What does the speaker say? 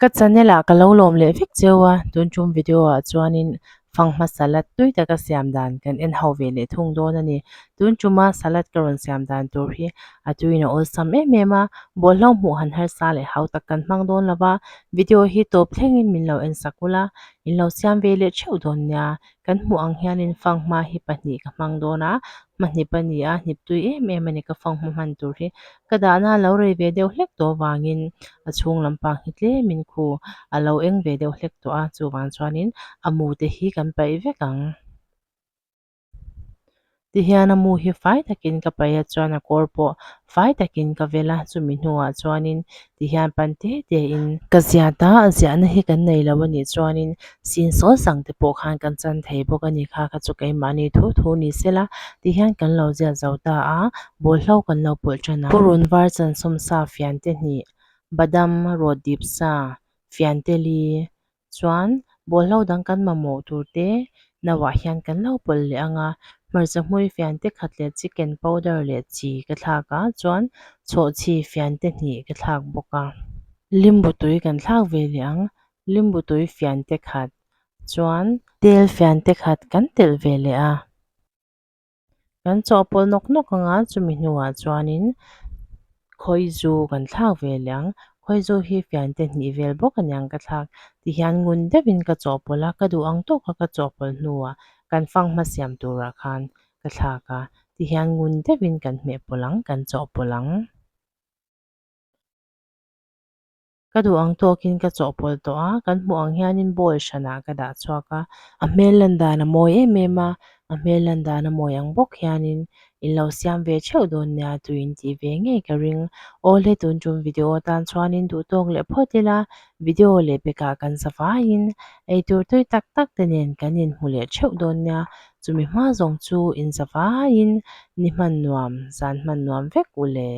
Ka channel ah ka lo lawm leh vek cheu a, tun tum video ah chuanin fanghma salad tui taka siam dan kan en ho ve leh thung dawn a ni. Tun tuma salad ka rawn siam dan tur hi a tuiin a awlsam em em a, bawlhlo hmuh han harsa leh hau tak kan hmang dawn lo va, video hi tawp thlengin min lo en sak ula, in lo siam ve leh theuh dawn nia. Kan hmuh ang hianin fanghma hi pahnih ka hmang dawn a, hmahnip a ni a, hnip tui em em a ni ka fanghma hman tur hi. Ka dahna a lo rei ve deuh hlek tawh avangin a chhung lampang hi tlemin khu a lo eng ve deuh hlek tawh a, chuvang chuanin a mu te hi kan paih vek ang. Tihian a mu hi fai takin ka paih a chuan a kawr pawh fai takin ka vel a, chumi hnuah chuanin tihian pan te te in ka ziat a, a ziahna hi kan nei lo a nih chuanin sin sawl sang te pawh khan kan chan thei bawk a ni kha kha chu keimahni thu thu ni sela tihian kan lo ziat zo ta a, bawlhlo kan lo pawlh tan a. Purun var chansawm sa fian te hnih, badam rawt dip sa fian te li Chuan bawlhlo dang kan mamawh tur te nauah hian kan lo pawlh leh ang a, hmarcha hmui fian te khat leh chicken powder leh chi ka thlak a, chuan chhawhchhi fian te hnih ka thlak bawk a. Limbu tui kan thlak ve leh ang, limbu tui fian te khat, chuan tel fian te khat kan telh ve leh a. Kan chawhpawlh nawk nawk ang a, chumi hnuah chuanin khawizu kan thlak ve leh ang. Khawizu hi fiante hnih vel bawk a niang ka thlak. Tihian ngun deuhin ka chawhpawlh a, ka duh ang tawka ka chawhpawlh hnuah kan fanghma siam turah khan ka thlak a. Tihian ngun deuhin kan hmehpawlh ang, kan chawhpawlh ang. Ka duh ang tawkin ka chawhpawlh tawh a, kan hmuh ang hianin bowl hranah ka dah chhuak a, a hmel lan dan a mawi em em a, a hmel lan dan a mawi ang bawk hianin in lo siam ve theuh dawn nia tui in tih ve ngei ka ring. Awle tun tum video atan chuanin duh tawk leh phawt ila, video leh pekah kan za vaiin eitur tui tak tak te nen kan inhmu leh theuh dawn nia, chumi hma zawng chu in za vaiin ni hman nuam, zan hman nuam vek u le.